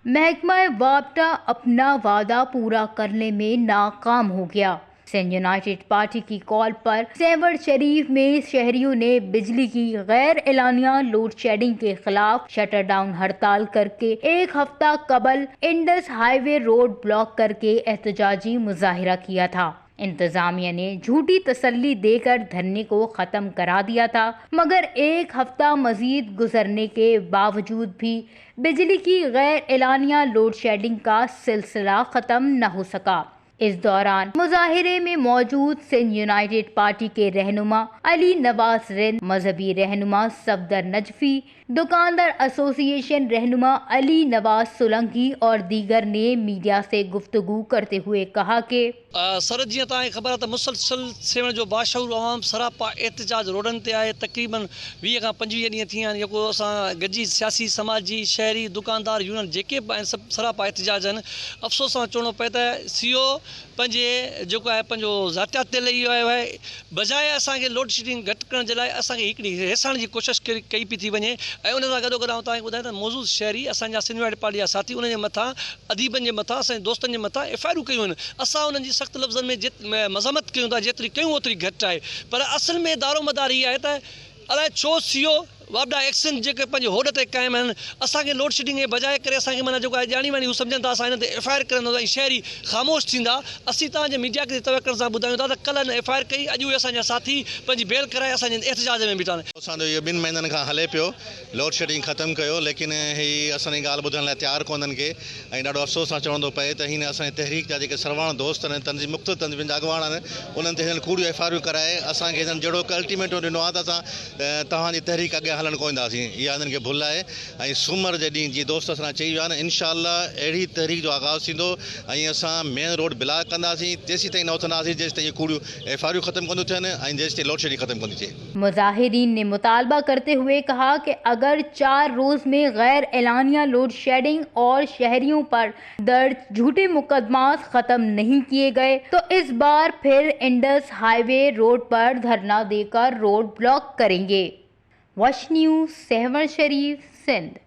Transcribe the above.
महकमा वापडा अपना वादा पूरा करने में नाकाम हो गया। सिंध यूनाइटेड पार्टी की कॉल पर सेवड़ शरीफ में शहरियों ने बिजली की गैर एलानिया लोड शेडिंग के खिलाफ शटर डाउन हड़ताल करके एक हफ्ता कबल इंडस हाईवे रोड ब्लॉक करके एहतजाजी मुजाहिरा किया था। इंतजामिया ने झूठी तसल्ली देकर धरने को ख़त्म करा दिया था, मगर एक हफ्ता मजीद गुजरने के बावजूद भी बिजली की गैर एलानिया लोड शेडिंग का सिलसिला ख़त्म न हो सका। इस दौरान मुजाहिरे में मौजूद सिंध यूनाइटेड पार्टी के रहनुमा अली नवाज रिंद, मजहबी रहनुमा सफदर नजफी, दुकानदार एसोसिएशन रहनुमा अली नवाज सोलंकी और दीगर ने मीडिया से गुफ्तगू करते हुए कहा कि सर जीअं तव्हांखे ख़बर आहे त मुसलसल सेवण जो बाशऊर अवाम सरापा एहतजाज रोडनि ते आहे। तक़रीबन 20 खां 25 ॾींहं थी विया आहिनि, जेको असां गॾिजी सियासी, समाजी, शहरी, दुकानदार यूनियन जेके बि आहिनि, सभु सरापा एहतजाज आहिनि। अफ़सोस सां चवणो पए त सी ओ पंहिंजे जेको आहे पंहिंजो ज़ातियात ते लही आयो आहे। बजाए असांखे लोड शेडिंग घटि करण जे लाइ असांखे हिकिड़ी हेसाइण जी कोशिशि कई पई थी वञे ऐं उन सां गॾोगॾु आउं तव्हांखे ॿुधायां त मौजूदु शहरी असांजा सिंध यूनाइटेड पार्टी जा साथी, उन्हनि जे मथां, अदीबनि जे मथां, असांजे दोस्तनि जे मथां एफ I आरूं कयूं आहिनि। असां उन्हनि जी सख़्तु लफ़्ज़नि में मज़म्मत कयूं था, जेतिरी कयूं ओतिरी घटि आहे, पर असल में दारोमदार हीअ आहे त अलाए छो सी ओ वापडा एक्शन जेके पंहिंजे होॾ ते क़ाइमु आहिनि, असांखे लोड शेडिंग जे बजाए करे असांखे माना जेको आहे ॼाणी वाणी हू सम्झनि था असां हिन ते एफ I R करंदासीं ऐं शहरी ख़ामोश थींदा। असीं तव्हांजे मीडिया खे तवकल सां ॿुधायूं था त कल्ह हिन एफ I R कई, अॼु उहे असांजा साथी पंहिंजी बेल कराए असांजे एहतजाज में बीठा आहिनि। असांजो इहो ॿिनि महीननि खां हले पियो, लोड शेडिंग ख़तमु कयो, लेकिन ही असांजी ॻाल्हि ॿुधण लाइ तयारु कोन्हनि के ऐं ॾाढो अफ़सोस सां चवणो थो पए त हिन असांजी तहरीक जा जेके सरवाण दोस्त आहिनि, तंज़ीम मुख़्तलिफ़ तंज़ीमुनि जा अॻवान आहिनि, उन्हनि ते हिननि कूड़ियूं एफ I आरूं कराए असांखे हिननि जहिड़ो अल्टीमेटम ॾिनो आहे त असां तव्हांजी तहरीक अॻियां हलण कोन ईंदासीं। इहा हिननि खे भुल आहे ऐं सूमर जे ॾींहुं जीअं दोस्त असां चई विया आहिनि, इनशा अहिड़ी तहरीक जो आग़ाज़ थींदो ऐं असां मेन रोड ब्लॉक कंदासीं, तेसीं ताईं न उथंदासीं जेसीं ताईं कूड़ियूं एफ I आरूं ख़तमु कोन थियनि ऐं जेसीं ताईं लोड शेडिंग ख़तमु कोन थिए। मुजाहिरीन ने मुतालबा करते हुए कहा कि अगर 4 रोज़ में गैर एलानिया लोड शेडिंग और शहरियों पर दर्ज झूठे मुकदमात ख़त्म नहीं किए गए तो इस बार फिर इंडस हाईवे रोड पर धरना देकर रोड ब्लॉक करेंगे। वश न्यूज़, सेहवन शरीफ, सिंध।